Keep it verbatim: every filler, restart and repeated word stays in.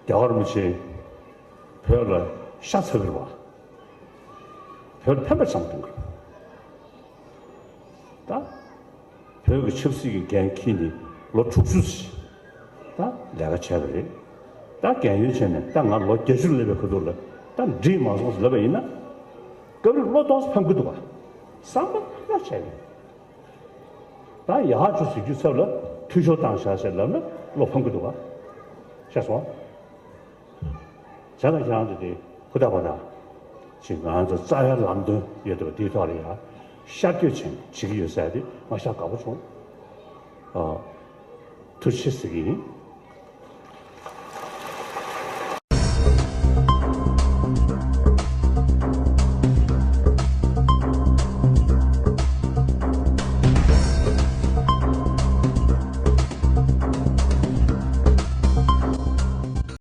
རྒྱལ་བ་རིན་པོ་ཆེ་བོད་ལ་ཤ་ཚ་གི་རེད་པ། བོད་ལ་ཕན་པ་ཙམ་གཏོང་གི་རེད། ད་བོད་ཀྱི་ཆབ་སྲིད་ཀྱི་འགན་འཁྱེར་ནས་ལོ་དྲུག་ཅུ་ཞིག་ད་ལས་ཀ་བྱས་པ་རེད། ད་རྒན་ཡོལ་བྱས་ནས་ད་ང་ལོ་བརྒྱད་ཅུ་སླེབས་པའི་ཁ་ཐུག་ལ་ད་འགྲིག་མ་སོང་ཟེར་ལབ་པ་ཡིན་ན། སྐབས་རེ་བློ་ཏོག་ཙམ་ཕམ་གི་འདུག་ག་བསམ་པ་ལྷག་བྱས་ནས། ད་ཡག་ཅིག་ཟེར་རྒྱུའི་ཚབ་ལ་འཐུས་ཤོར་བཏང་ཤག་ཟེར་ལབ་ན་བློ་ཕམ་གི་འདུག་ག་ཤེས་སོང་། བྱས་ཙང་ཁྱེད་རང་ཚོ་དེ་ཧུར་ཐག་པ་ན་ཅིག་ང་ཚོ་རྩ་བའི་ལམ་སྟོན་ཡོད་འདུག་དེའི་ཐོག་ལ་ཡང་ཤར་བསྐྱོད་བྱས་ནས་བྱེད་ཀྱི་ཡོད་ཟེར་དེ་ང་ཤ་དགའ་པོ་བྱུང་། ཨ། ཐུགས་རྗེ་ཆེ་ཟེར་གྱི་ཡིན།